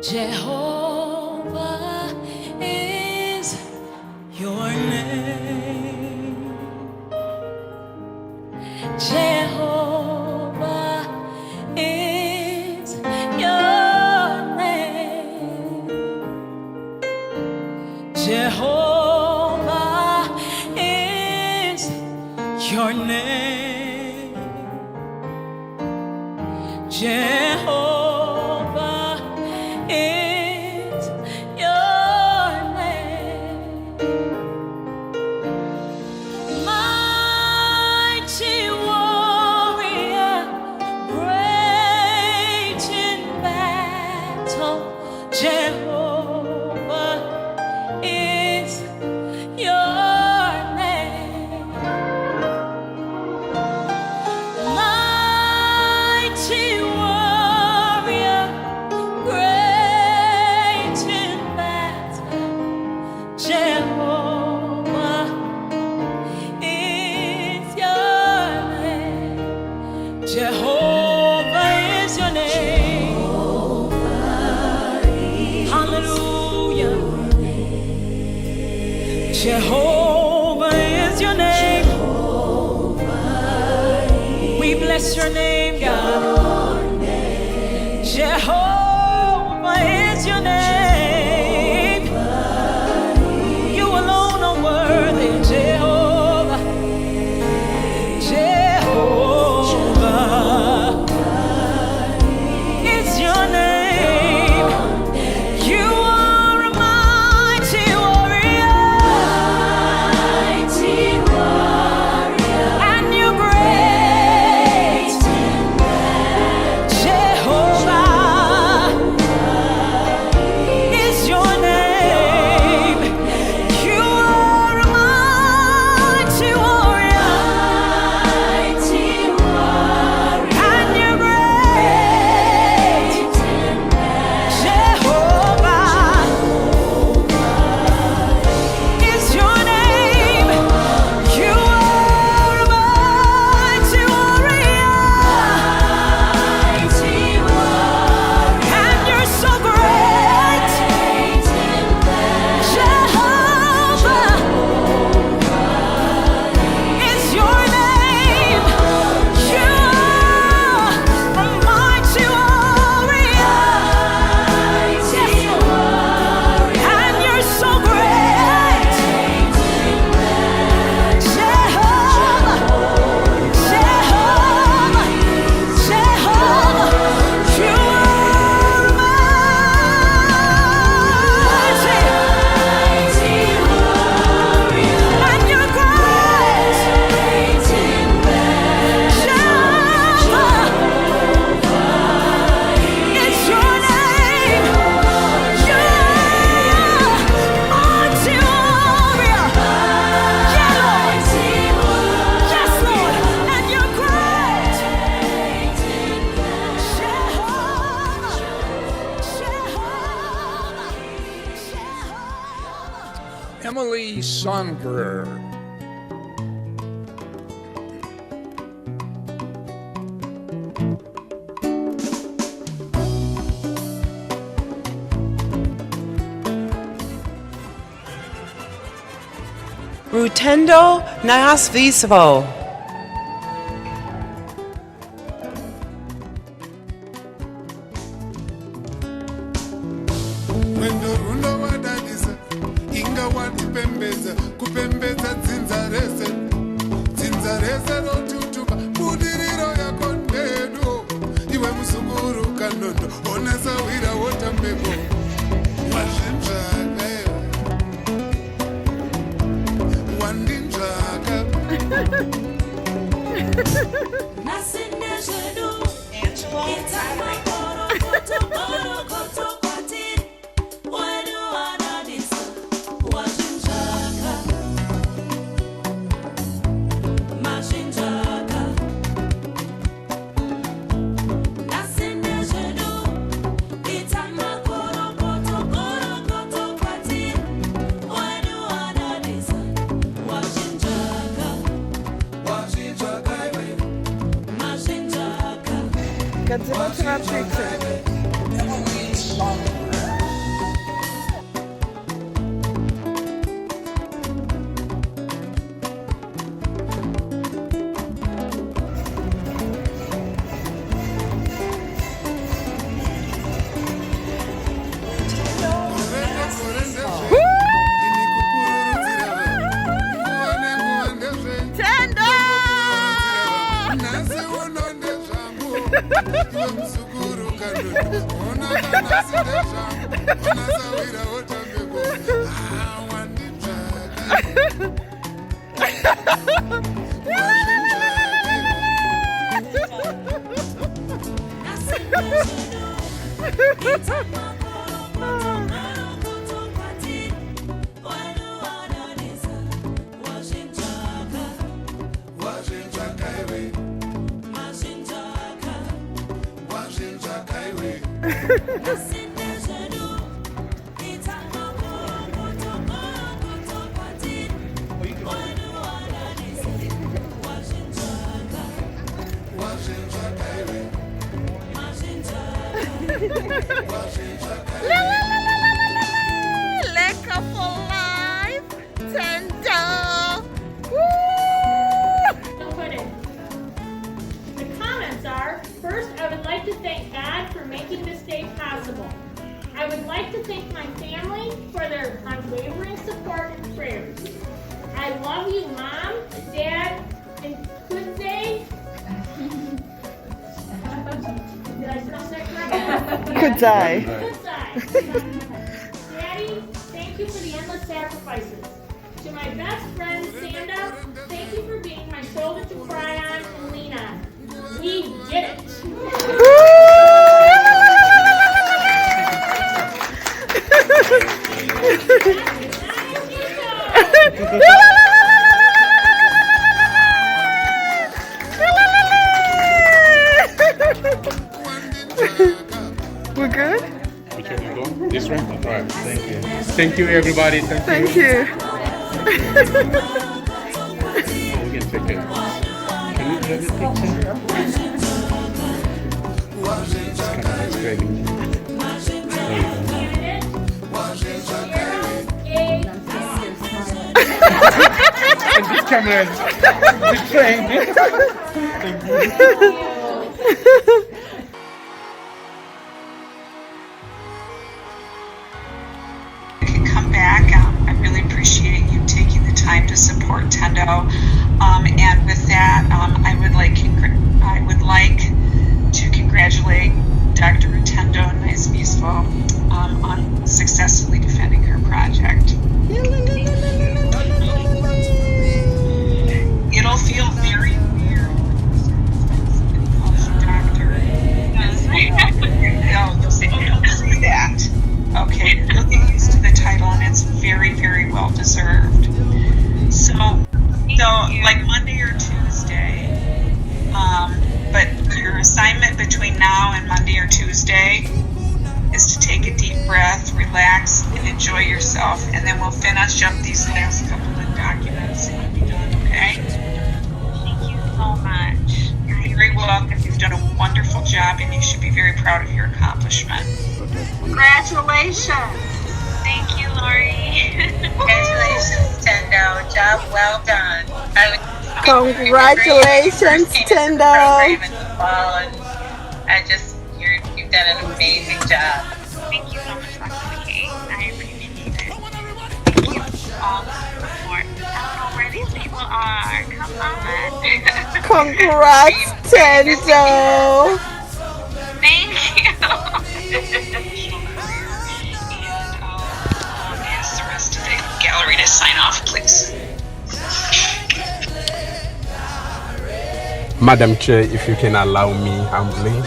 Jehovah is your name. Jehovah is your name. Jehovah is your name. Jehovah is your name. Mighty warrior, great in battle, Jehovah is your name. Mighty warrior, great in battle, Jehovah is your name. Jehovah is your name. Hallelujah. Jehovah is your name. We bless your name, God. Jehovah is your name. You alone are worthy, Jehovah. Jehovah is your name. You are a mighty warrior, Mighty warrior, and you're great. Jehovah is your name. You are a mighty warrior, mighty warrior, and you're great. Jehovah is your name. You are a mighty warrior, mighty warrior, and you're so great. great in Jehovah is your name. You are a mighty warrior, mighty warrior, and you're so great. Jehovah, Jehovah, Jehovah, you are mighty, mighty warrior, and you're great. great in Jehovah is your name. You are mighty warrior. Yeah, Lord. mighty warrior, Yes, Lord. And you're great. Jehovah, Jehovah, Jehovah. Emily Sonderer. Rutendo Nyasvisvo. Rwendo runo wadadisa, inga watipembedza, kupembedza dzinza rese, dzinza rese rotutuba budiriro yako ndedu. Iwe muzukuru kanondo onasawira wotambeko wazvinzvaka iwe wandinzvaka. Nhasi ndezvedu, ita makorokoto, korokoto kwatiri, wedu wadadisa, wazvinzvaka, mazvinzvaka. Nhasi ndezvedu, ita makorokoto, korokoto kwatiri, wedu wadadisa, wazvinzvaka, mazvinzvaka. Gadzima Traffic. Emily Sonderer. Iwe muzukuru kandondo, ona kanhasi ndezvangu, ona sawira otambeko. Ah, wanditsvaka. Wazvinzvaka iwe, wazvinzvaka iwe. Wazvinzvaka iwe, wazvinzvaka iwe. Lekker for life! Tendo! Woo! Put it. The comments are, first, I would like to thank God for making this day possible. I would like to thank my family for their unwavering support and prayers. I love you, Mom, Dad, and Kudze. Did I pronounce that correctly? Kudzai. Kudzai. Daddy, thank you for the endless sacrifices. To my best friend, Sanda, thank you for being my shoulder to cry on and lean on. We did it. Tito. Wanditsvaka. We're good? Which one you go? This one? All right. Thank you. Thank you, everybody. Thank you. Thank you. Oh, we can take it. Can you grab a picture? Wazvinzvaka Camera is iwe, grabbing. Candidate, wazvinzvaka iwe. A. And this camera is betraying me. Thank you. Can come back. I really appreciate you taking the time to support Tendo. And with that, I would like to congratulate Dr. Rutendo Nyazviso on successfully defending her project. It'll feel very weird when somebody calls you doctor. No, you'll say, oh, don't say that. Okay, you'll get used to the title, and it's very, very well deserved. So like Monday or Tuesday, but your assignment between now and Monday or Tuesday is to take a deep breath, relax, and enjoy yourself, and then we'll finish up these last couple of documents and you'll be done, okay? Thank you so much. You're very welcome. You've done a wonderful job, and you should be very proud of your accomplishment. Congratulations. Thank you, Lori. Congratulations, Tendo. Job well done. I was Congratulations, first came into the Tendo. program in the fall, and I just you've done an amazing job. Thank you so much, Dr. McKay. I appreciate it. Thank you for all the support. I don't know where these people are. Come on. Congrats, Tendo. Thank you. Professional career, and I'll ask the rest of the gallery to sign off, please. Madam Chair, if you can allow me humbly,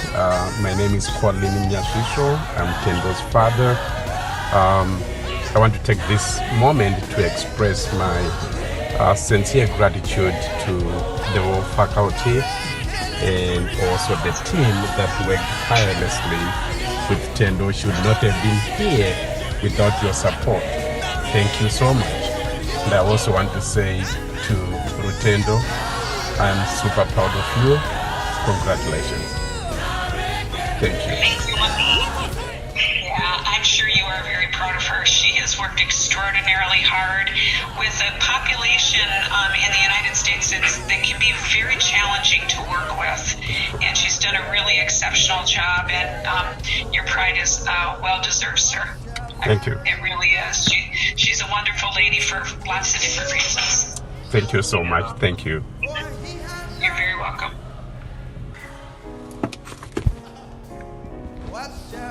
my name is Colin Nyashisho. I'm Tendo's father. I want to take this moment to express my sincere gratitude to the whole faculty and also the team that worked tirelessly with Tendo. Should not have been here without your support. Thank you so much. And I also want to say to Rutendo, I'm super proud of you. Congratulations. Thank you. Thank you, Monique. Yeah, I'm sure you are very proud of her. She has worked extraordinarily hard with a population in the United States that can be very challenging to work with. And she's done a really exceptional job, and your pride is well deserved, sir. Thank you. It really is. She's a wonderful lady for lots of different reasons. Thank you so much. Thank you. You're very welcome. And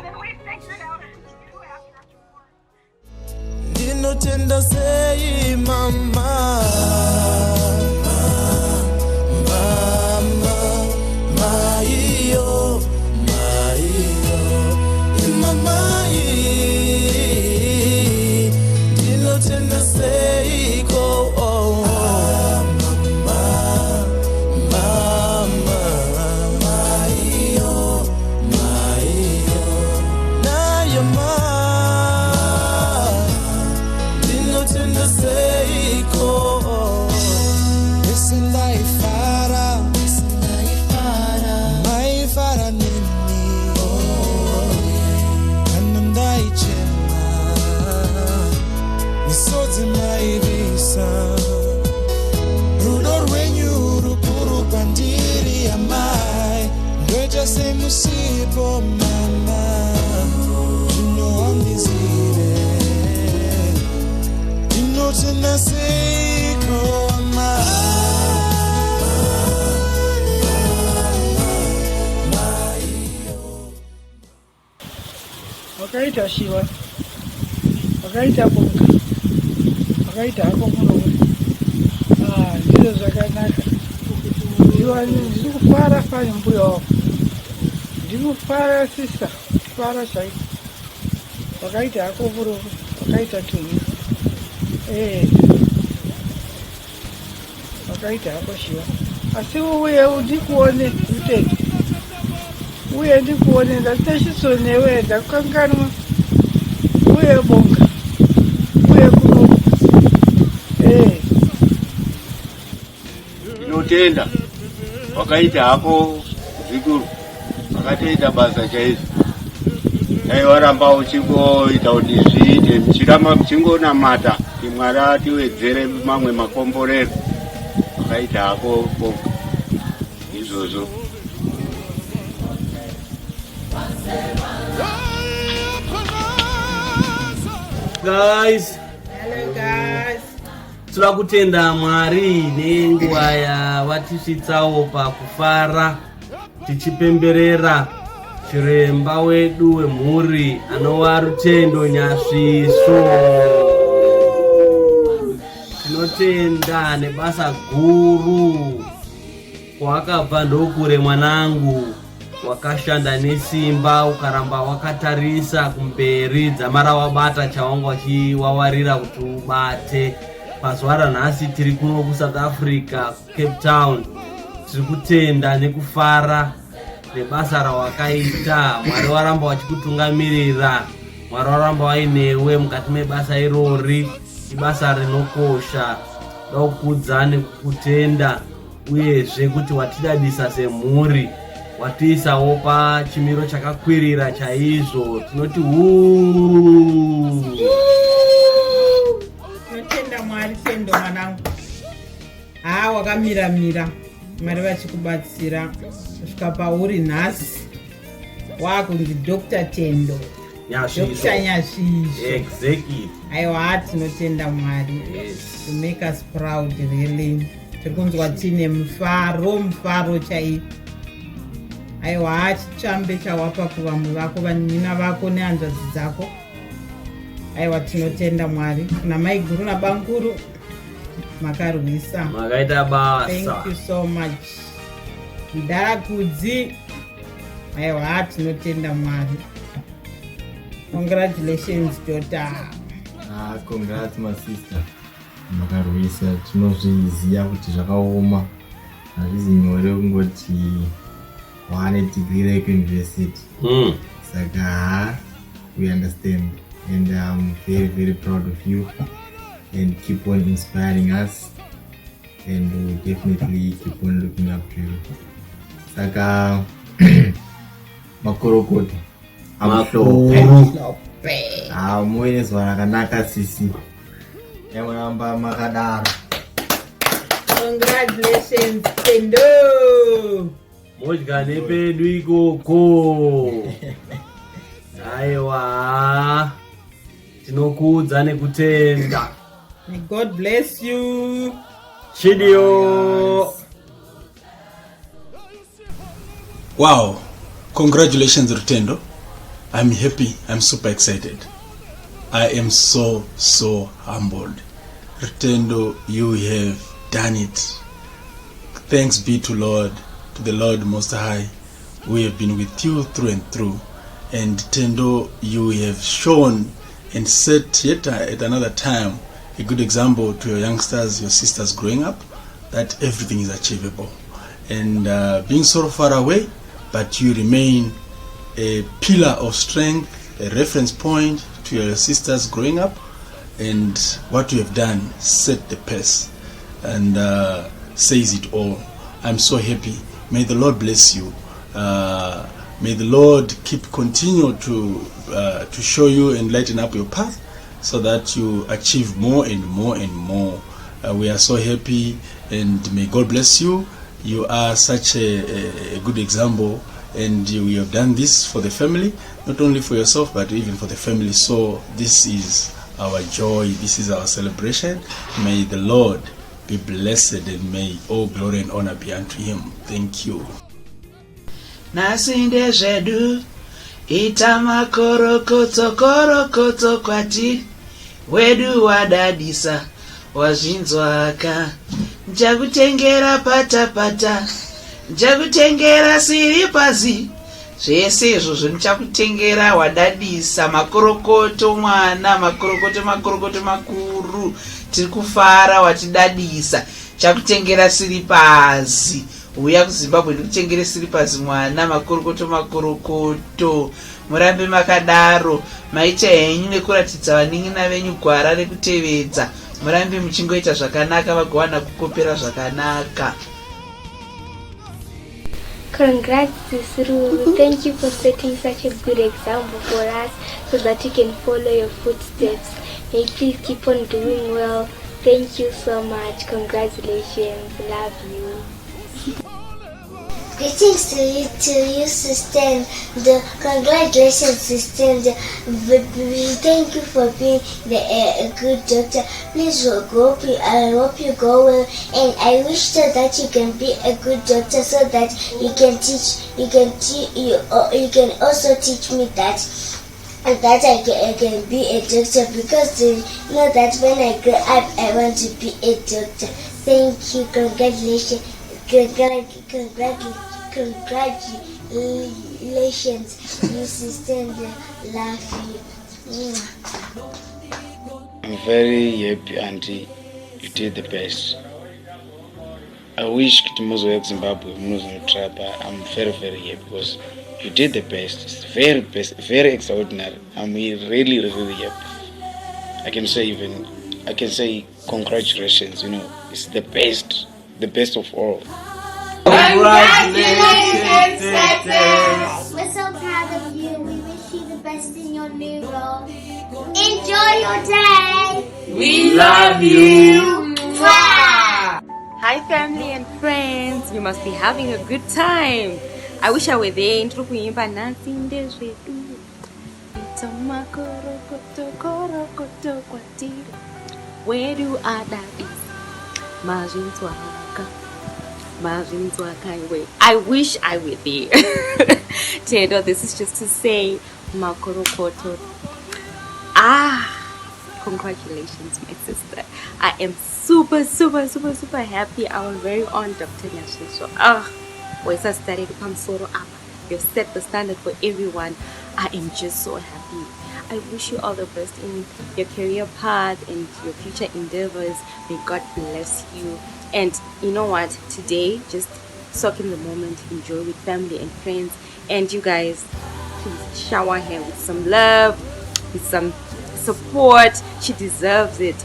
then we figured out it was you after Ndinotenda sei mama, mama, maiyo, maiyo, imamai. Ndinotenda seiko, oh, mama, mama, maiyo, maiyo, nayo ma. Ndinotenda seiko. Ese ndaifara, maifara neni, kana ndaichema, misodzi maibvisa. Rudo rwenyu rukuru kwandiri amai, ndoita semusipo mama, zvino handizive. Ndinotenda seiko amai. Wakaita shiwa, wakaita bunga, wakaita hako murume. Ah, ndizvo zvakanaka. Ndiri kufara fani mbuya wako, ndiri kufara sisa, kufara chaiko. Wakaita hako murume, wakaita tumi. Eh, wakaita hako shiwa, asi uye ndikuone mutete, uye ndikuone, ndasina chiso newe, ndakukanganwa. Uye bonga, uye kuno. Eh. Tinotenda, wakaita hako zvikuru, wakatoita basa chaizvo. Dai waramba uchingoita kuti zviite, muchiramba muchingonamata kuti Mwari atiwedzere mamwe makomborero. Wakaita hako bonga izvozvo. Guys. Hello guys. Toda kutenda Mwari nenguva yavatisvitsawo pakufara tichipemberera chiremba wedu wemhuri anova Rutendo Nyasviso. Tinotenda nebasa guru kwakabva ndokure mwanangu, wakashanda nesimba ukaramba wakatarisa kumberi dzamara wabata chawanga wachiwawarira kuti ubate. Pazuva ranhasi tiri kuno kuSouth Africa, kuCape Town. Tiri kutenda nekufara nebasa rawakaita. Mwari waramba wachikutungamirira, Mwari waramba wainewe mukati mebasa irori. Ibasa rinokosha. Dakukudza nekukutenda, uyezve kuti watidadisa semhuri, watiisawo pachimiro chakakwirira chaizvo. Tinoti huu. Tinotenda Mwari. Tendo mwanangu, haa, wakamiramira, Mwari vachikubatsira kusvika pauri nhasi, waakunzi Dr Tendo. Nyasviso. Dr Nyasviso. Exactly. Aiwa, tinotenda Mwari to make us proud really. Tiri kunzwa tine mufaro, mufaro chaivo. Aiwa, chichambe chawapa kuvamwe vako, vanyina vako nehanzvadzi dzako. Aiwa, tinotenda Mwari. Kuna mai guru nabanguru, makarwisa. Makaita basa. Thank you so much, mdarakudzi. Aiwa, tinotenda Mwari. Congratulations, daughter. Ah, congrats my sister, makarwisa. Tinozviziva kuti zvakaoma, hazvizi nyore kungoti wane degree rekuuniversity. Saka ha, we understand and I'm very very proud of you, and keep on inspiring us and we will definitely keep on looking up to you. Saka makorokoto. Makuru. Ha, muve nezuva rakanaka sisi, yamuramba makadaro. Congratulations, Tendo. Modya nepedu ikoko. Aiwa, tinokudza nekutenda. May God bless you. Chidio. Wow, congratulations, Rutendo. I'm happy, I'm super excited. I am so, so humbled. Rutendo, you have done it. Thanks be to Lord, to the Lord Most High. We have been with you through and through. And Tendo, you have shown and set yet at another time a good example to your youngsters, your sisters growing up, that everything is achievable. And being so far away, but you remain a pillar of strength, a reference point to your sisters growing up, and what you have done set the pace and says it all. I'm so happy. May the Lord bless you. May the Lord keep continue to show you and lighten up your path so that you achieve more and more and more. We are so happy, and may God bless you. You are such a good example, and you have done this for the family, not only for yourself, but even for the family. So, this is our joy, this is our celebration. May the Lord be blessed, and may all glory and honor be unto him. Thank you. Nhasi ndezvedu, ita makorokoto korokoto kwatiri, wedu wadadisa, wazvinzwaka. Ndichakutengera patapata, ndichakutengera siripazi, zvese izvozvo ndichakutengera. Wadadisa, makorokoto mwana, makorokoto, makorokoto makuru. Tiri kufara, watidadisa. Chakutengera siripazi, uya kuZimbabwe ndikutengere siripazi mwana. Makorokoto, makorokoto, murambe makadaro. Maita henyu nekuratidza vanin'ina venyu gwara rekutevedza. Murambe muchingoita zvakanaka, vagowana kukopera zvakanaka. Congrats, Sisuru. Thank you for setting such a good example for us so that we can follow your footsteps. May you please keep on doing well. Thank you so much. Congratulations. Love you. Greetings to you, sister. The congratulations, sister. Thank you for being a good doctor. Please hope you, I hope you go well, and I wish so that you can be a good doctor, so that you can teach, you can teach, you can also teach me that I can be a doctor, because you know that when I grow up I want to be a doctor. Thank you. Congratulations. Congratulations, you sister. Love you. Mwah. I'm very happy, auntie. You did the best. I wish kuti muzouya kuZimbabwe munozonotrapa. I'm very, very happy because you did the best. It's very best, very extraordinary. I'm really, really happy. I can say, even I can say congratulations. It's the best, the best of all. Congratulations, Tete! We're so proud of you. We wish you the best in your new role. Enjoy your day! We love you. Mwah! Hi, family and friends. You must be having a good time. I wish I were there. Ndiri kuimba nhasi ndezvedu. Ita makorokoto korokoto kwatiri. Wedu adadisa. Mazvinzwaka. Mazvinzwaka iwe. I wish I were there. Tendo, this is just to say makorokoto. Ah, congratulations, my sister. I am super, super, super, super happy. Our very own Dr. Nyashisho. Ah, waisa studied pamusoro apa. You've set the standard for everyone. I am just so happy. I wish you all the best in your career path and your future endeavors. May God bless you. And you know what? Today, just soak in the moment, enjoy with family and friends. And you guys, please shower her with some love, with some support. She deserves it.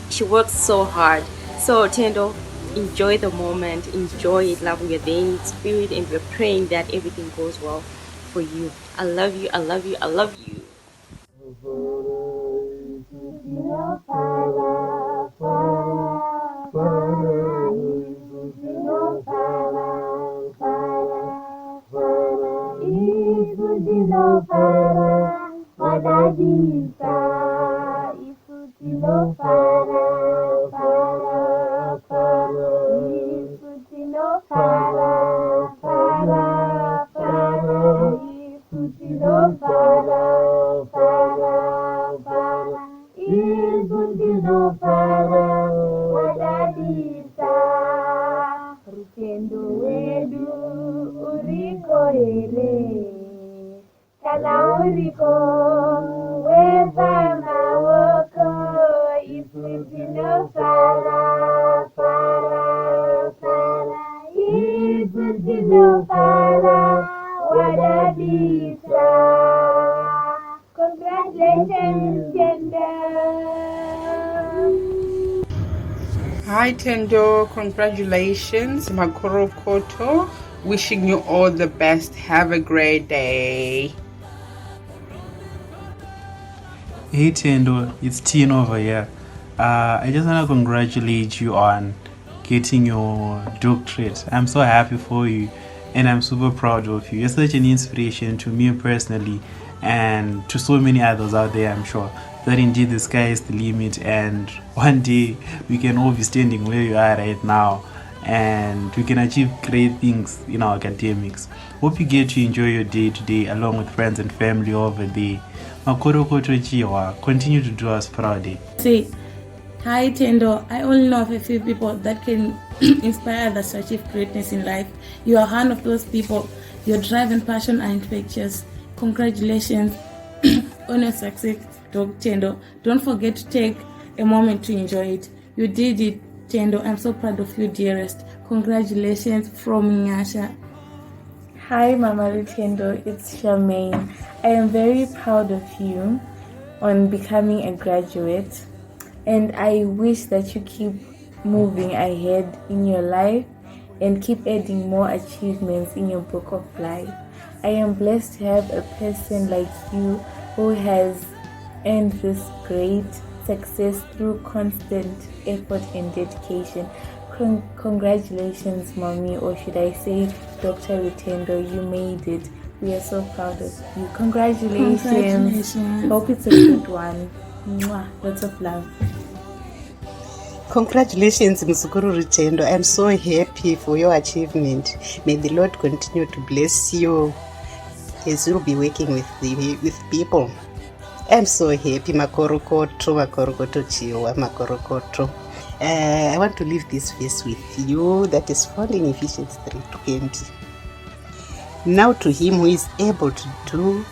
She works so hard. So, Tendo, enjoy the moment, enjoy it. Love, we are there in spirit and we're praying that everything goes well for you. I love you, I love you, I love you. Tinofara, fara, fara, isu tinofara, fara, fara, isu tinofara, wadadisa, isu tinofara, fara, fara, isu tinofara, fara. Tinofara, wadadisa. Rutendo wedu uriko here? Kana uriko, weva maoko, isu tinofara, fara, fara, isu tinofara, wadadisa. Congratulations, Tendo. Hi Tendo, congratulations, Makorokoto. Wishing you all the best. Have a great day. Hey Tendo, it's Tino over here. I just want to congratulate you on getting your doctorate. I'm so happy for you and I'm super proud of you. You're such an inspiration to me personally and to so many others out there, I'm sure. That indeed the sky is the limit, and one day we can all be standing where you are right now and we can achieve great things in our academics. Hope you get to enjoy your day today along with friends and family over there. Makorokoto Chiwa, continue to do us proud. Eh? Say, hi Tendo. I only know of a few people that can inspire others to achieve greatness in life. You are one of those people. Your drive and passion are infectious. Congratulations on your success, Doc Tendo. Don't forget to take a moment to enjoy it. You did it, Tendo. I'm so proud of you, dearest. Congratulations from Nyasha. Hi, Mama Rutendo. It's Charmaine. I am very proud of you on becoming a graduate, and I wish that you keep moving ahead in your life and keep adding more achievements in your book of life. I am blessed to have a person like you who has earned this great success through constant effort and dedication. Congratulations, mommy, or should I say, Dr. Rutendo, you made it. We are so proud of you. Congratulations. Congratulations. Hope it's a good one. Mwah. Lots of love. Congratulations, Muzukuru Rutendo. I'm so happy for your achievement. May the Lord continue to bless you as you'll be working with people. I'm so happy. Makorokoto, makorokoto, chiwa, makorokoto. I want to leave this verse with you that is found in Ephesians 3:20. Now to him who is able to do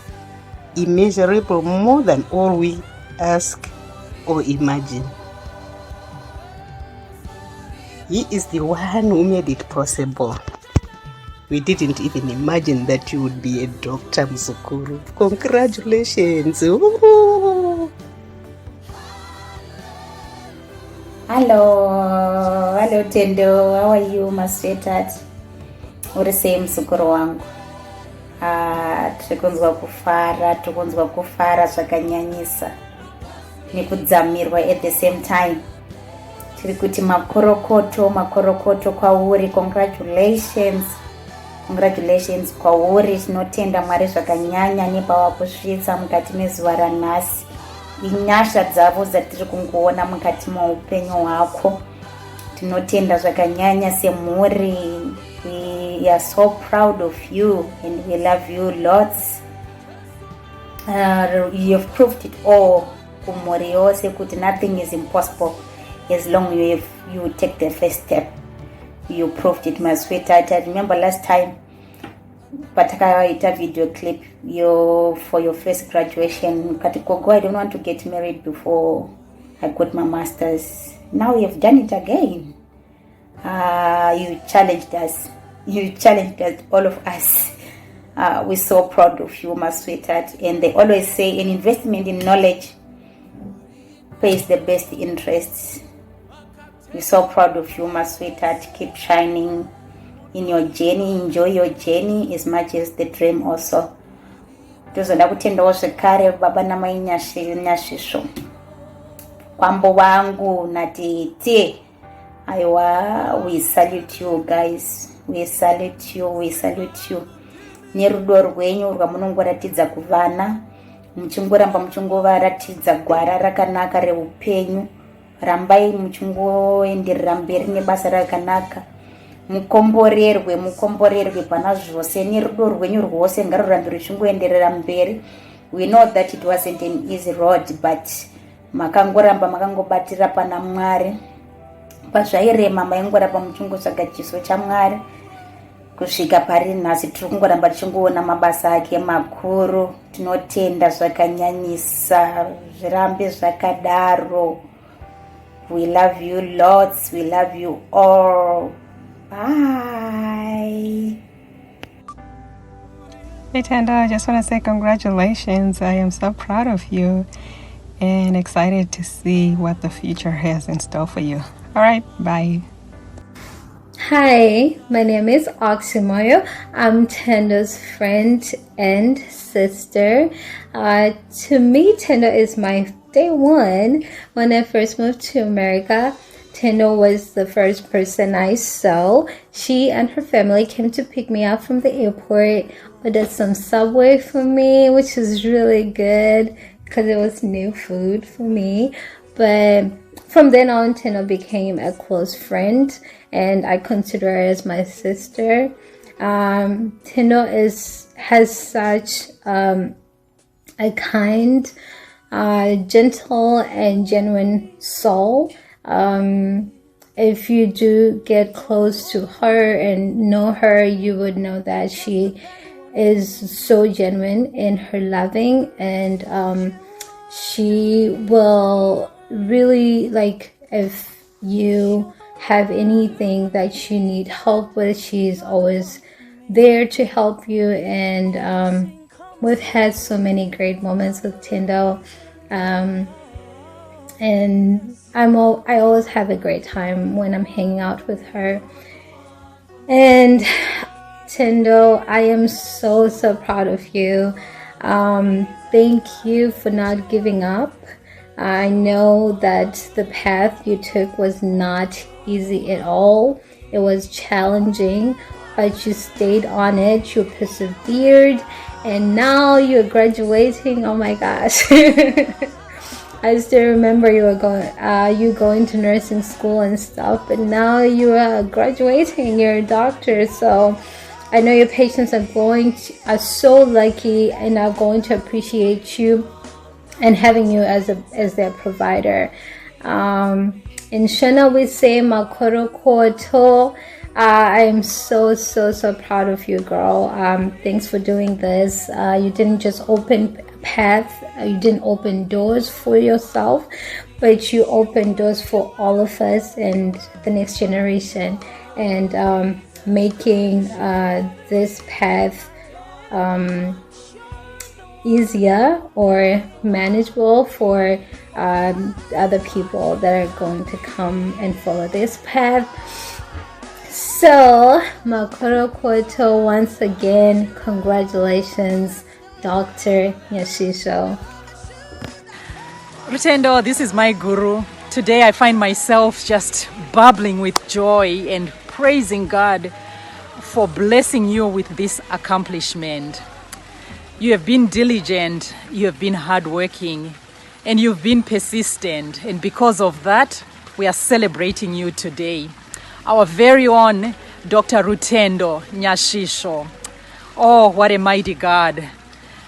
immeasurable more than all we ask or imagine. He is the one who made it possible. We didn't even imagine that you would be a doctor, Muzukuru. Congratulations. Ooh. Hello, hello Tendo, how are you, my sweetheart? Uri sei muzukuru wangu? Ah, tiri kunzwa kufara, tiri kunzwa kufara zvakanyanyisa nekudzamirwa at the same time. Tiri kuti makorokoto, makorokoto kwauri, congratulations, congratulations kwauri. Tinotenda Mwari zvakanyanya nepawakusvitsa mukati mezuva ranhasi. Inyasha dzavo dzatiri kungoona mukati meupenyu hwako. Tinotenda zvakanyanya semhuri. We are so proud of you and we love you lots. You have proved it all kumhuri yose kuti nothing is impossible as long you take the first step. You proved it, my sweetheart. I remember last time patakaita video clip for your first graduation, kati, "Gogo, I don't want to get married before I got my masters." Now you have done it again. You challenged us. You challenged us, all of us. We're so proud of you, my sweetheart. And they always say an investment in knowledge pays the best interests. We're so proud of you, my sweetheart. Keep shining in your journey. Enjoy your journey as much as the dream also. Tozoda kutendawo zvekare baba namai Nyashisvo, kwambo wangu natete. Aiwa, we salute you guys, we salute you, we salute you nerudo rwenyu rwamunongoratidza kuvana, muchingoramba muchingovaratidza gwara rakanaka reupenyu. Rambai muchingoenderera mberi nebasa rakanaka. Mukomborerwe, mukomborerwe pana zvose, nerudo rwenyu rwose ngarurambe ruchingoenderera mberi. We know that it wasn't an easy road, but Makangoramba makangobatira pana Mwari. Pazvairema maingoramba muchingotsvaga chiso chaMwari kusvika pari nhasi. Tiri kungoramba tichingoona mabasa ake makuru. Tinotenda zvakanyanyisa, zvirambe zvakadaro. We love you lots, we love you all. Bye. Hey Thendo, I just want to say congratulations. I am so proud of you and excited to see what the future has in store for you. All right, bye. Hi, my name is Oxymoyo. I'm Thendo's friend and sister. To me, Thendo is my day one. When I first moved to America, Thendo was the first person I saw. She and her family came to pick me up from the airport, ordered some Subway for me, which was really good because it was new food for me. But from then on, Thendo became a close friend, and I consider her as my sister. Thendo has such a kind, gentle, and genuine soul. If you do get close to her and know her, you would know that she is so genuine in her loving, and she will really, like, if you have anything that you need help with, she's always there to help you. And we've had so many great moments with Thendo, and I always have a great time when I'm hanging out with her. And Thendo, I am so proud of you. Thank you for not giving up. I know that the path you took was not easy at all. It was challenging, but you stayed on it, you persevered, and now you're graduating. Oh my gosh. I still remember you were going to nursing school and stuff, but now you are graduating, you're a doctor. So I know your patients are so lucky and are going to appreciate you and having you as their provider. In Shona we say makorokoto. I am so proud of you, girl. Thanks for doing this. You didn't just open path, you didn't open doors for yourself, but you opened doors for all of us and the next generation, and making this path easier or manageable for other people that are going to come and follow this path. So, makorokoto, once again, congratulations, Dr. Nyashisho. Rutendo, this is my guru. Today I find myself just bubbling with joy and praising God for blessing you with this accomplishment. You have been diligent, you have been hardworking, and you've been persistent. And because of that, we are celebrating you today. Our very own Dr. Rutendo Nyashisho. Oh, what a mighty God.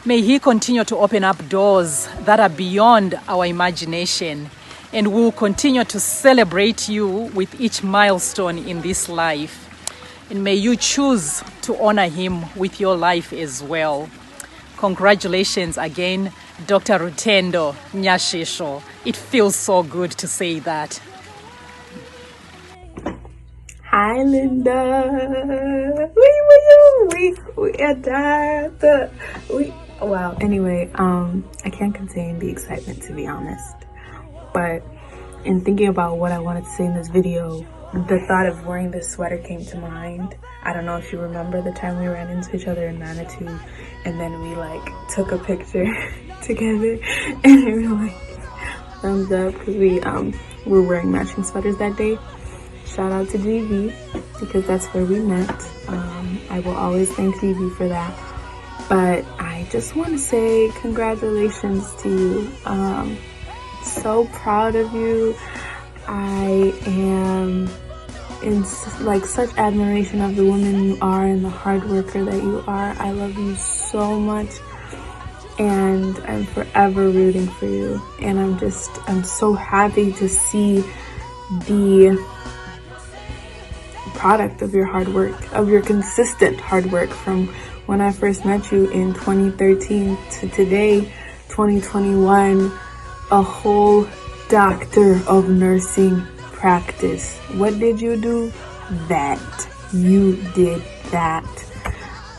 May he continue to open up doors that are beyond our imagination, and we'll continue to celebrate you with each milestone in this life. And may you choose to honor him with your life as well. Congratulations again, Dr. Rutendo Nyashisho. It feels so good to say that. Hi, Linda. Well, anyway, I can't contain the excitement, to be honest. But in thinking about what I wanted to say in this video, the thought of wearing this sweater came to mind. I don't know if you remember the time we ran into each other in Manitou, and then we like took a picture together and we were like thumbs up because we were wearing matching sweaters that day. Shout out to GV because that's where we met. I will always thank GV for that. But I just want to say congratulations to you. So proud of you. I am in like such admiration of the woman you are and the hard worker that you are. I love you so much. And I'm forever rooting for you. And I'm just, I'm so happy to see the product of your hard work, of your consistent hard work from when I first met you in 2013 to today, 2021, a whole doctor of nursing practice. What did you do? That. You did that.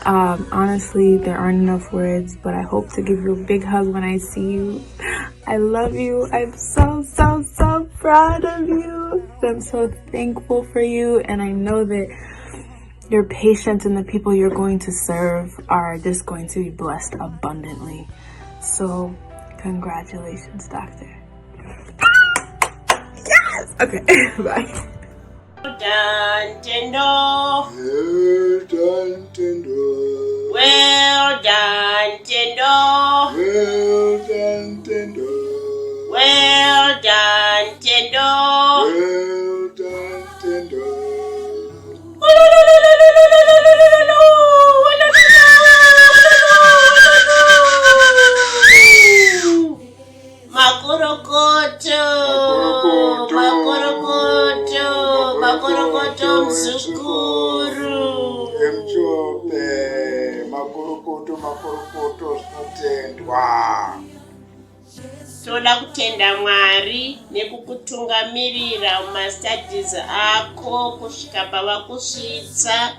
Honestly, there aren't enough words, but I hope to give you a big hug when I see you. I love you. I'm so, so, so proud of you. I'm so thankful for you, and I know that your patients and the people you're going to serve are just going to be blessed abundantly. So, congratulations, doctor. Yes! Okay, bye. Well done, Tendo. Well done, Tendo. Well done, Tendo. Well done, Tendo. Well done, Tendo. Well done, Tendo. Makorokoto. Makorokoto. Makorokoto mzukuru. Emchope. Makorokoto, makorokoto zvinotendwa. Toda kutenda Mwari nekukutungamirira mumastudies ako kusvika pavakusvitsa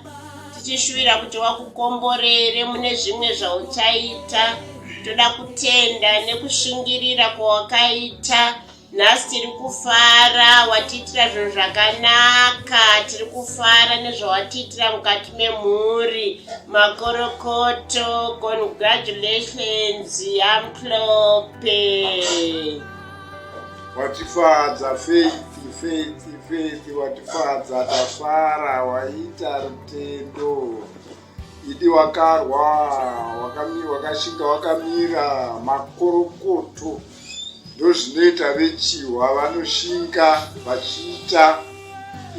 tichishuvira kuti wakukomborere mune zvimwe zvauchaita. Toda kutenda nekushingirira kwawakaita. Nhasi tiri kufara, watiitira zvinhu zvakanaka. Tiri kufara nezvawatiitira mukati memhuri. Makorokoto, congratulations, Amhlope. Watifadza Faith, Faith, Faith, watifadza, tafara, waita rutendo. Idi wakarwa, wakashinga wakamira, makorokoto. Ndozvinoita vechihwa vanoshinga vachiita.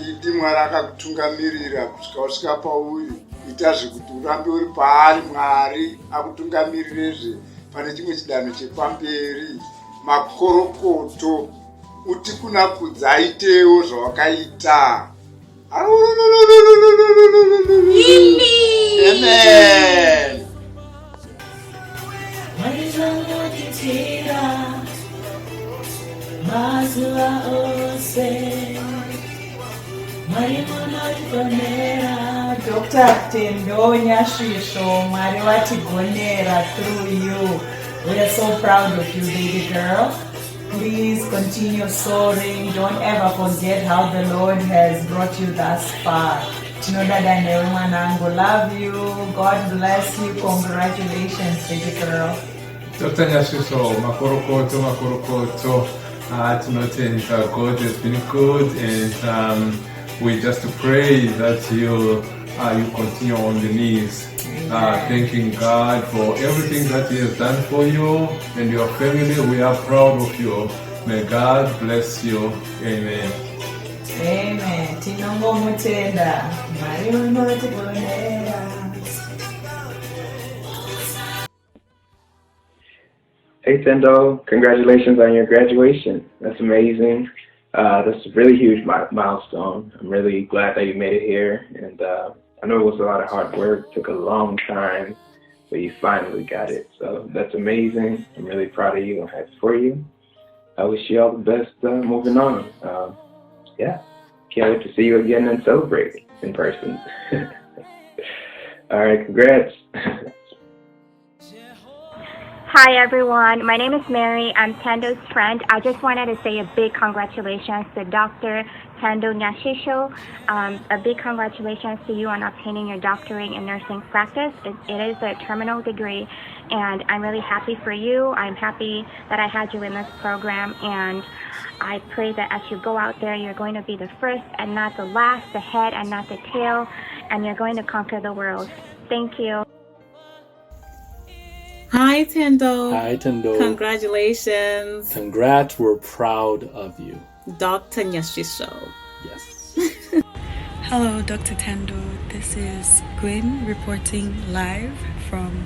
Idi Mwari akakutungamirira kusvika wasvika pauri. Ita zvekuti urambe uri paari, Mwari akutungamiririzve pane chimwe chidanho chepamberi. Makorokoto, uti kuna Kudzaitewo zvawakaita. Amen. Mwari vanotitira mazuva ose, Mwari munotigonera. Dr. Tendo Nyashisho, Mwari vatigonera through you. We are so proud of you, baby girl. Please continue soaring. Don't ever forget how the Lord has brought you thus far. Tinodada newe mwanangu. Love you. God bless you. Congratulations, baby girl. Dr. Nyashisho, makorokoto, makorokoto. Tinotenda, God has been good, and we just pray that you continue on the knees, thanking God for everything that He has done for you and your family. We are proud of you. May God bless you. Amen. Amen. Tinongomutenda. Mwari unotigonera. Hey Tendo, congratulations on your graduation. That's amazing. That's a really huge milestone. I'm really glad that you made it here, and I know it was a lot of hard work, took a long time, but you finally got it. So that's amazing. I'm really proud of you. I'm happy for you. I wish you all the best moving on. Yeah, can't wait to see you again and celebrate in person. All right, congrats. Hi everyone, my name is Mary. I'm Tendo's friend. I just wanted to say a big congratulations to Dr. Tendo Nyashisho. A big congratulations to you on obtaining your doctorate in nursing practice. It is a terminal degree, and I'm really happy for you. I'm happy that I had you in this program, and I pray that as you go out there, you're going to be the first and not the last, the head and not the tail, and you're going to conquer the world. Thank you. Hi, Tendo. Hi, Tendo. Congratulations. Congrats. We're proud of you. Dr. Nyashisho. Yes. Hello, Dr. Tendo. This is Gwen reporting live from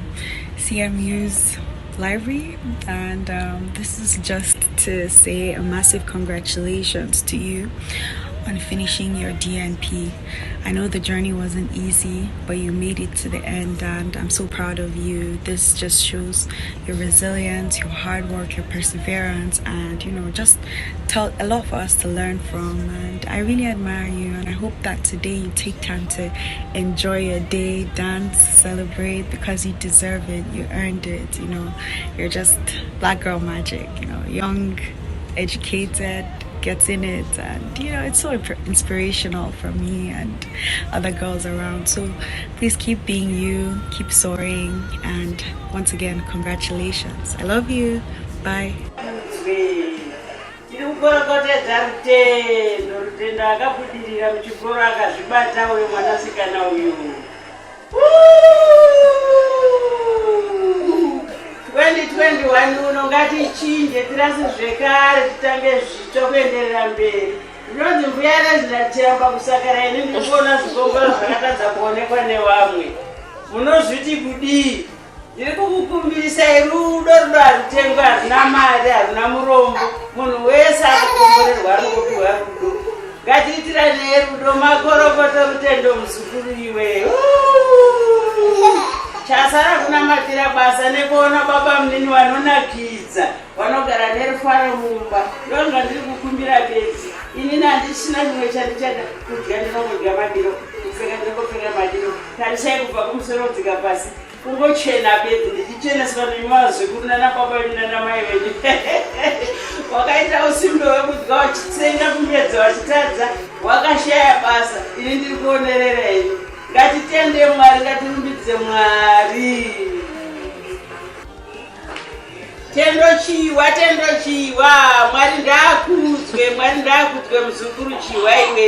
CMU's library, and this is just to say a massive congratulations to you on finishing your DNP. I know the journey wasn't easy, but you made it to the end, and I'm so proud of you. This just shows your resilience, your hard work, your perseverance, and just tell a lot for us to learn from. And I really admire you, and I hope that today you take time to enjoy your day, dance, celebrate, because you deserve it. You earned it. You're just black girl magic, young, educated, gets in it, and it's so inspirational for me and other girls around. So please keep being you, keep soaring, and once again, congratulations. I love you. Bye. Tiri kukorokotedza Rutendo. Rutendo akabudirira muchikoro, akazvibata uyu mwanasikana uyu. 2021 uno ngatichinje, tirase zvekare, titange zvitsva kuenderera mberi. Ndinonzi Mbuya Rezina kusakara. Ini ndiri kuona zvikongoro zvakatadza kuonekwa nevamwe. Munozviti kudii? Ndiri kukukumbirisai rudo. Rudo harutengwa, haruna mari, haruna murombo. Munhu wese akakomborerwa anokupiwa rudo. Ngatiitiranei rudo. Makorokoto, Rutendo, muzukuru iwe. Chasara kunamatira basa nekuona baba munini vanonakidza, vanogara nerufaro mumba. Ndo zvandiri kukumbira bedzi. Inini handisina chimwe chandichada. Kudya ndinongodya madiro, kupfeka ndinongopfeka madiro. Tarisai kubva kumusoro kudzika pasi, kungochena bedzi, ndichicheneswa nemazvikuru nana baba venyu nanamai venyu. Wakaita usimbe hwekudya wachitsenga kumedza wachitadza, wakashaya basa. Ini ndiri kuonerera ini. Ngatitende Mwari, ngatirumbidze Mwari. Tendo Chiwa, Tendo Chiwa, Mwari ndaakudzwe, Mwari ndaakudzwe. Muzukuru Chiwa iwe,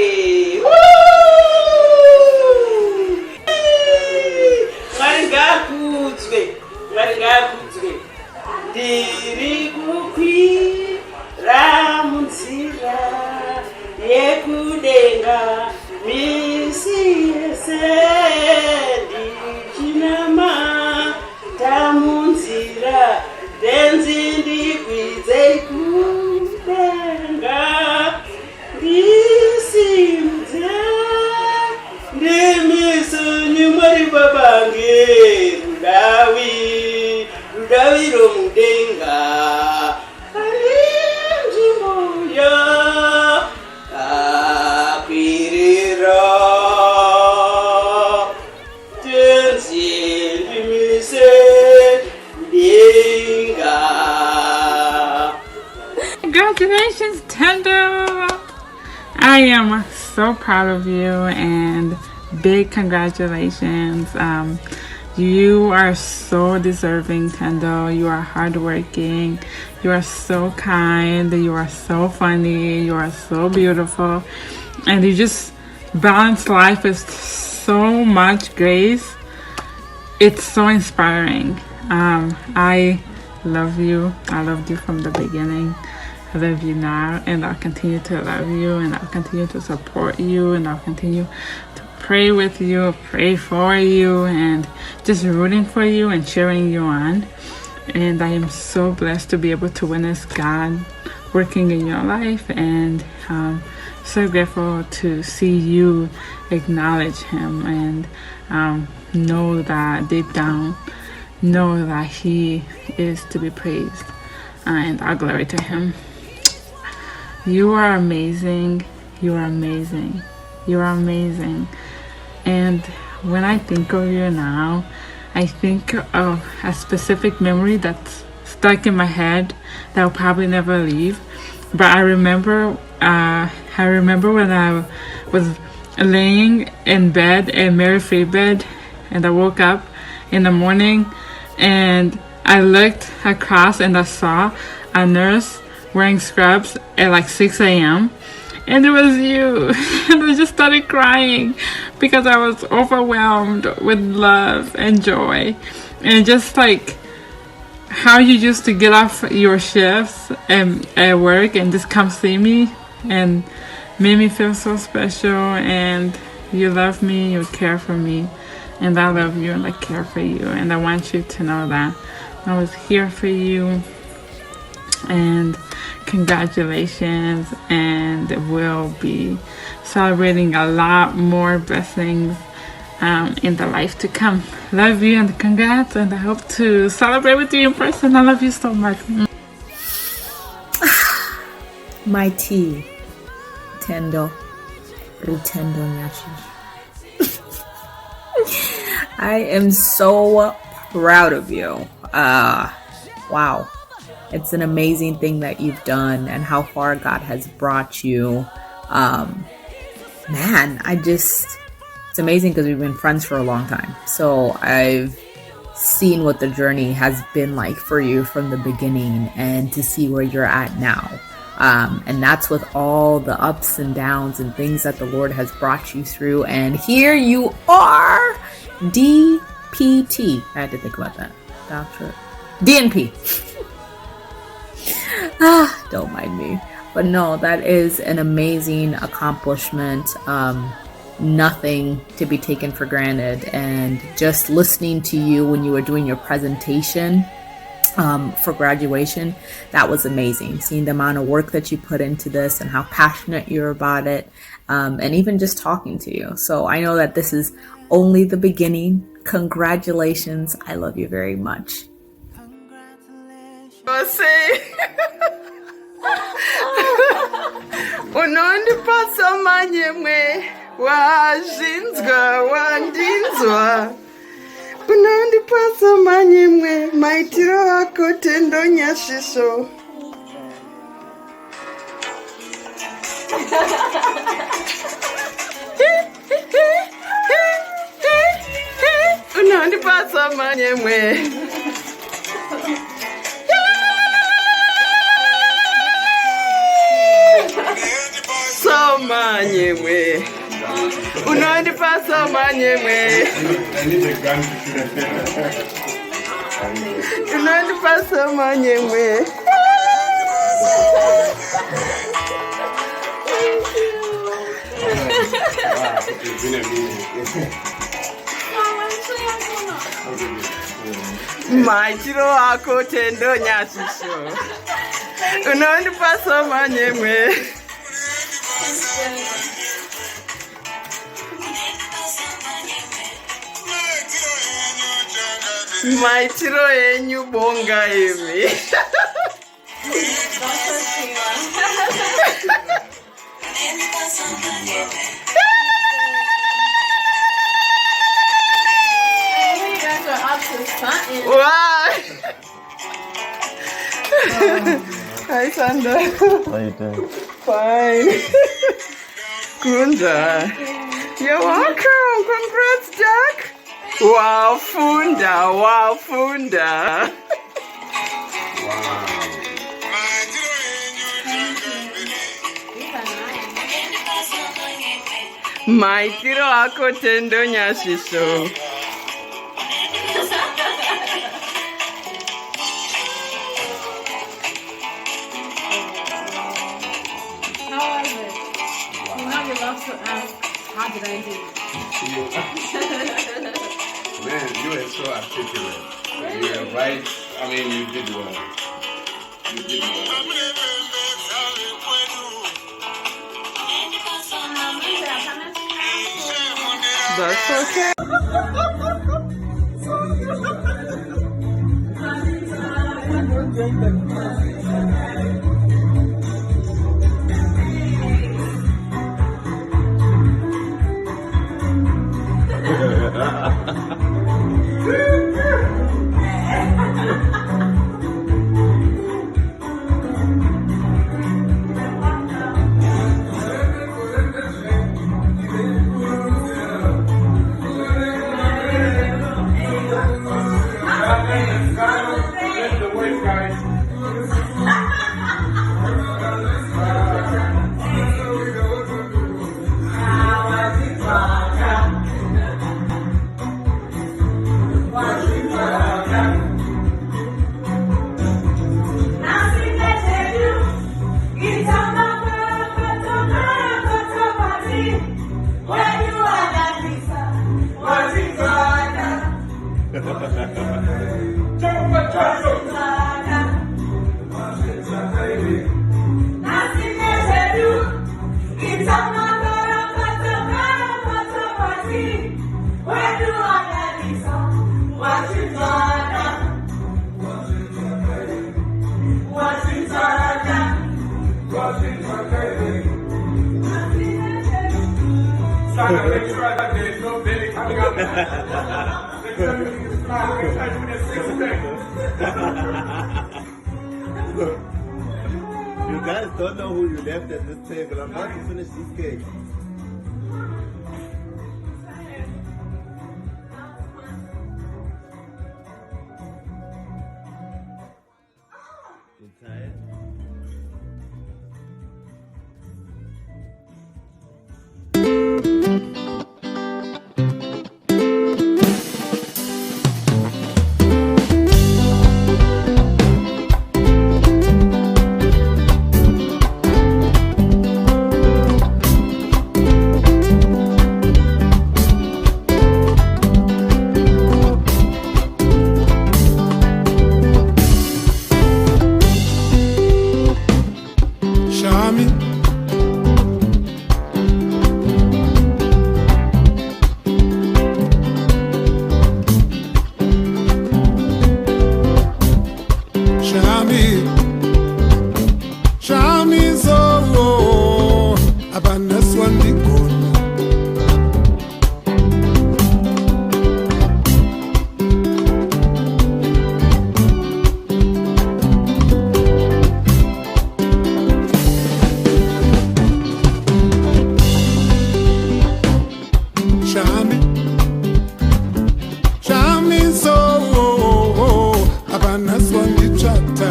Mwari ngaakudzwe, Mwari ngaakudzwe. Ndiri kukwira munzira yekudenga misi yese, ndichinamata munzira. Tenzi, ndikwidzei kudenga, ndisimudze, ndimisunyi. Mwari babange, rudawi, rudawiro mudenga pane nzvimbo yakakwirira. Tenzi, ndimise kudenga. Congratulations, Tendo! I am so proud of you and big congratulations. You are so deserving, Tendo. You are hardworking. You are so kind. You are so funny. You are so beautiful. And you just balance life with so much grace. It's so inspiring. I love you. I loved you from the beginning. I love you now, and I'll continue to love you, and I'll continue to support you, and I'll continue to pray with you, pray for you, and just rooting for you and cheering you on. And I am so blessed to be able to witness God working in your life, and so grateful to see you acknowledge Him and know that deep down, know that He is to be praised, and all glory to Him. You are amazing. You are amazing. You are amazing. And when I think of you now, I think of a specific memory that's stuck in my head that will probably never leave. But I remember when I was laying in bed in Mary Free Bed, and I woke up in the morning and I looked across and I saw a nurse wearing scrubs at like 6 a.m. and it was you. And I just started crying because I was overwhelmed with love and joy. And just like how you used to get off your shifts and at work and just come see me and made me feel so special. And you love me, you care for me, and I love you and I care for you. And I want you to know that I was here for you. And congratulations, and we'll be celebrating a lot more blessings in the life to come. Love you and congrats, and I hope to celebrate with you in person. I love you so much. My tea, Thendo, Rutendo Nyachi. I am so proud of you. Wow. It's an amazing thing that you've done and how far God has brought you. Man, it's amazing because we've been friends for a long time. So I've seen what the journey has been like for you from the beginning and to see where you're at now. And that's with all the ups and downs and things that the Lord has brought you through. And here you are, DPT. I had to think about that. Doctor DNP. Don't mind me. But no, that is an amazing accomplishment. Nothing to be taken for granted. And just listening to you when you were doing your presentation for graduation, that was amazing. Seeing the amount of work that you put into this and how passionate you're about it, and even just talking to you. So I know that this is only the beginning. Congratulations. I love you very much. Unondipasa manyemwe, wazvinzwa, wandinzwa. Unondipasa manyemwe, maitiro ako Thendo Nyashisho. Unondipasa manyemwe. Manyemwe, unondipasa manyemwe. I need a gun to shoot. Unondipasa manyemwe. Thank you. Wow, it's been a minute. Maitiro ako Thendo Nyashisho, unondipasa manyemwe. Maitiro enyu bonga imi. You guys are up to something. Wow. Hi, Sandra. How you doing? Fine. Kunda. You're welcome. Congrats, Jack. Wow, Funda. Wow, Funda. Wow. Maitiro ako Thendo Nyashisho. How was it? You know you love to ask, how did I do? Man, you were so articulate. You were right. I mean, you did well. You did well. That's okay. Let the wave, guys. Father, make sure that there is no belly coming up. Make sure everything is flat. Make sure I put a six pack. You guys don't know who you left at this table. I'm about to finish these cakes. You tired? Shami. Shami. Shami so abanaswa ndigona. Shami. Shami so abanaswa ndichata.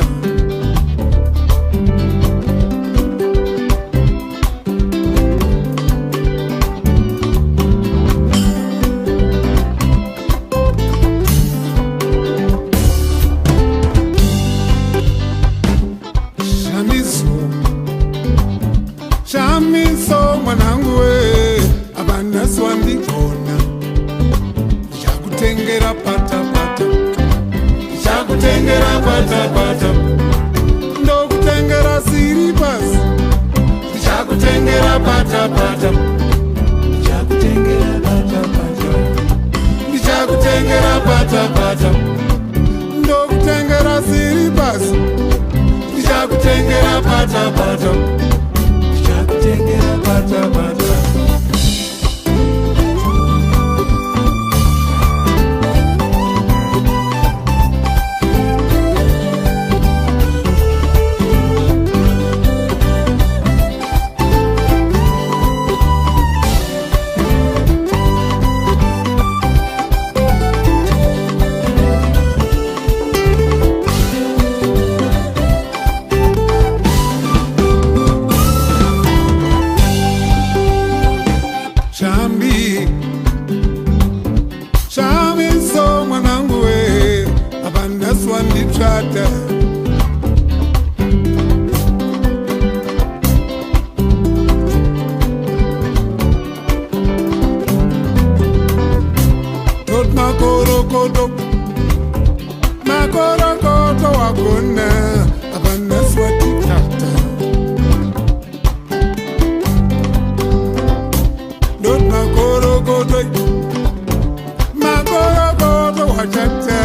Shamiso, Shamiso mwanangu we, abanaswa ndigona. Ndichakutengera pata pata, ndichakutengera pata pata, ndokutengera siripasi, ndichakutengera pata pata, ndichakutengera pata pata, ndichakutengera pata pata, ndokutengera siripasi, ndichakutengera pata pata, ndichakutengera pata pata. Shambi, Shami so mwanangu we, abanaswa ndichata. Tot makorokoto, makorokoto wagona, abanaswa ndichata. Not makorokoto, makorokoto wachata,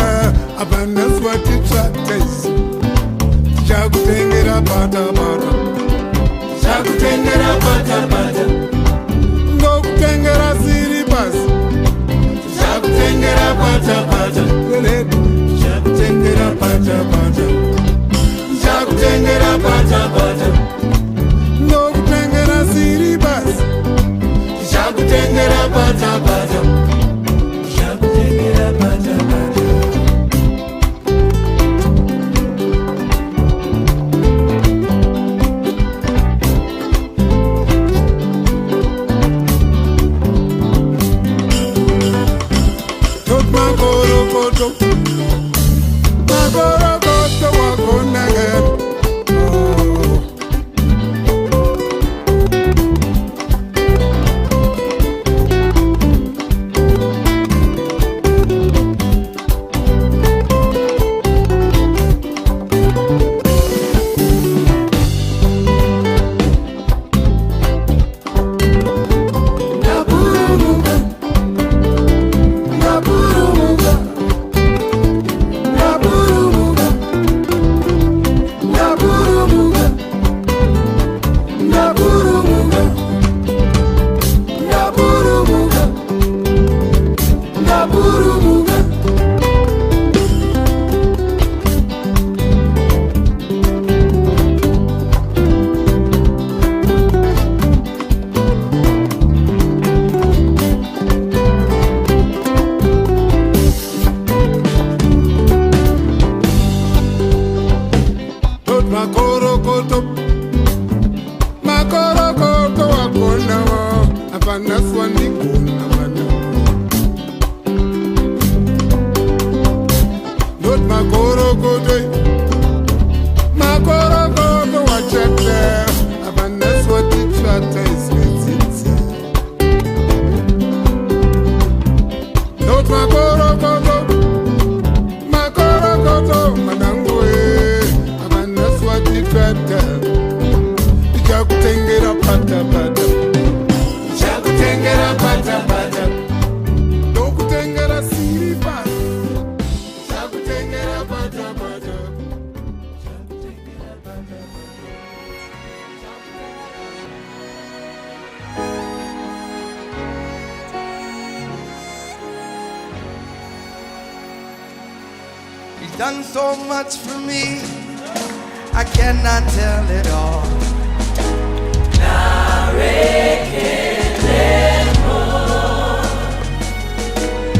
abanaswa tichata. Tichakutengera pata pata, tichakutengera pata pata, ndokutengera siripasi, tichakutengera pata pata, tichakutengera pata pata, tichakutengera pata pata, ndokutengera siripasi. Ndichakutengera pata pata, ndichakutengera pata pata. Tot makorokoto, makorokoto wagona. Oh. Ngataiswe tsitsi. Ndoti makorokoto, makorokoto mwanangu we, avanasi watifata. Ndichakutengera patapata, ndichakutengera patapata, ndokutengera siripa, ndichakutengera patapata. He's done so much for me, I cannot tell it all.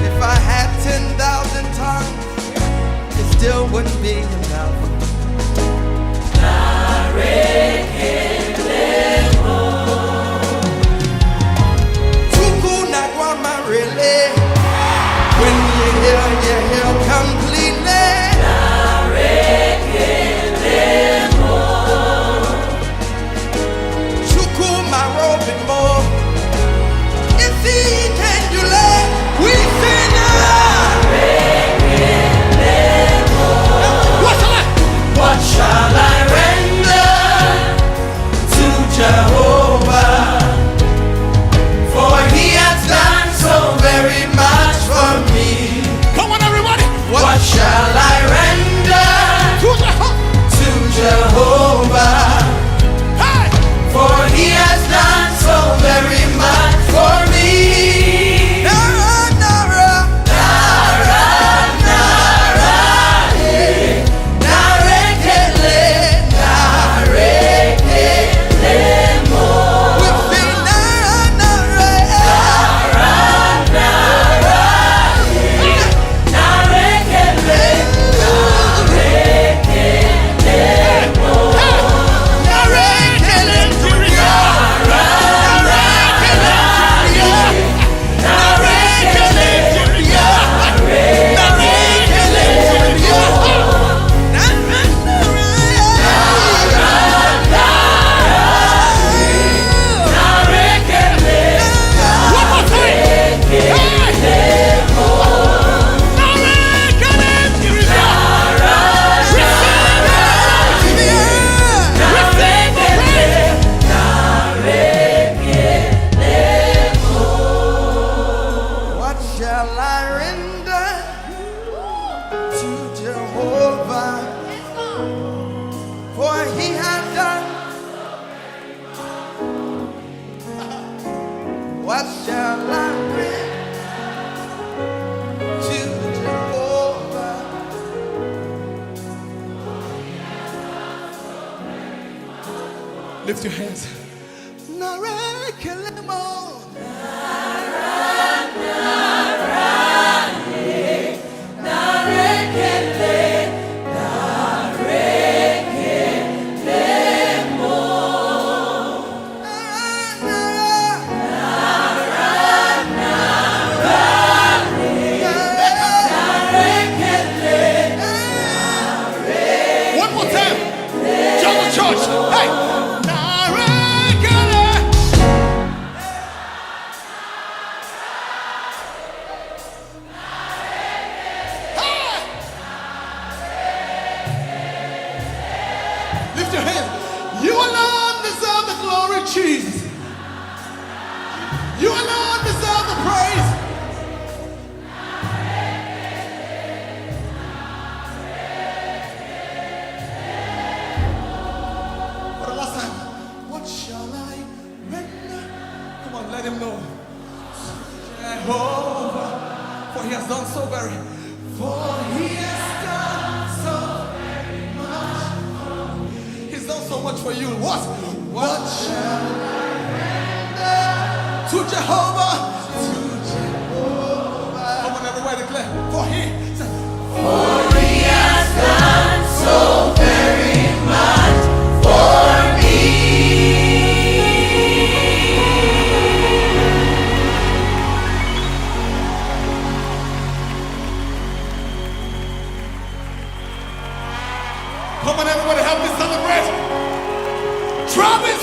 If I had 10,000 tongues, it still wouldn't be enough. Really. When you hear completely. Chukuma robin more. If he can you let we sing. What shall I render to Jehovah? For he has done so very much for me. Come on, everybody. What shall I render to Jehovah? For he has done so very much for me. Nara, nara, nara, nara, eh. Narekele, narekele mo. We sing nara, nara, eh. Nara, nara, eh. Narekele, narekele mo. Narekele, One more time. What shall I render to Jehovah? For he has done. What shall I render to Jehovah? Lift your hands. Narekelemo. One more time. Join the church. Hey. Narekele. Hey. Lift your hands. You alone deserve the glory, Jesus. You alone deserve the praise. For the last time, what shall I render? Come on, let him know. Jehovah, for he has done so very, for he has done so very much. He's done so much for you. What? What shall I render to Jehovah? To Jehovah. Come on, everybody declare. For he, For he has done so very much for me. Come on, everybody, help me celebrate. Travis